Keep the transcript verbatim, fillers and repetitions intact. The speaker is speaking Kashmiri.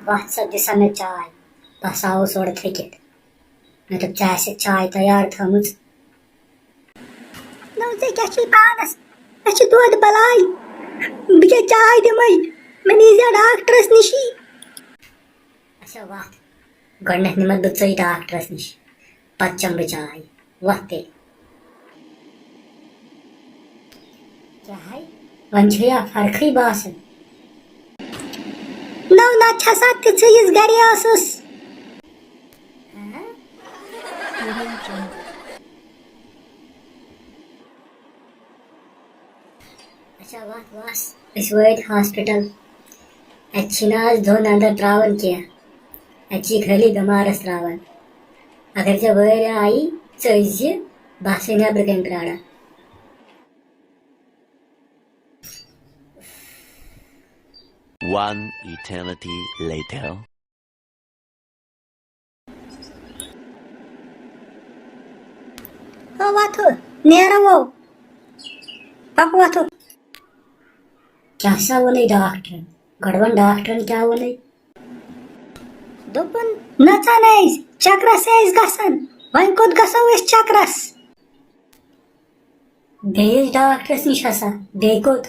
وَتھ سا، دِ سا مےٚ چاے۔ بہٕ ہسا آوُس اورٕ تھٔکِتھ۔ مےٚ دوٚپ، ژےٚ آسہِ چاے تیار تھٲومٕژ۔ نو، ژےٚ کیٛاہ چھُے پانَس؟ مےٚ چھِ دۄد بَلاے۔ بہٕ کیٛاہ چاے دِمَے؟ مےٚ نیٖزِ ڈاکٹرَس نِشی۔ اچھا، وَتھ۔ گۄڈٕنٮ۪تھ نِمَتھ بہٕ ژٕے ڈاکٹرَس نِش، پَتہٕ چَمہٕ بہٕ چاے۔ وَتھ تیٚلہِ۔ کیٛاہ ہے؟ وۄنۍ چھے یا فرقٕے باسان؟ نو، نَتہٕ چھَسا تِژھٕے یِژھ گَرے ٲسٕس۔ ہاں؟ اچھا، وَتھ وَس۔ أسۍ وٲتۍ ہاسپِٹل۔ اَتہِ چھِنہٕ آز دۄن اَندر ترٛاوان کینٛہہ۔ اَتہِ چھِ خٲلی بٮ۪مارَس ترٛاوان۔ اگر ژےٚ وٲرۍ آیی، ژٕ ٲسۍ زِ بہٕ آسَے نٮ۪برٕ کَنۍ پرٛاران۔ One eternity later. ہو وۄتھو، نیرو۔ پکو وۄتھو۔ کیٛاہ سا ووٚنُے ڈاکٹرن؟ گۄڈٕ وَن ڈاکٹرن کیٛاہ ووٚنُے؟ دوٚپُن، نَژان ٲسۍ، چکرس ٲسۍ گژھان، وۄنۍ کوٚت گژھو أسۍ چکرس؟ بیٚیِس ڈاکٹرس نِش ہسا، بیٚیہِ کوٚت؟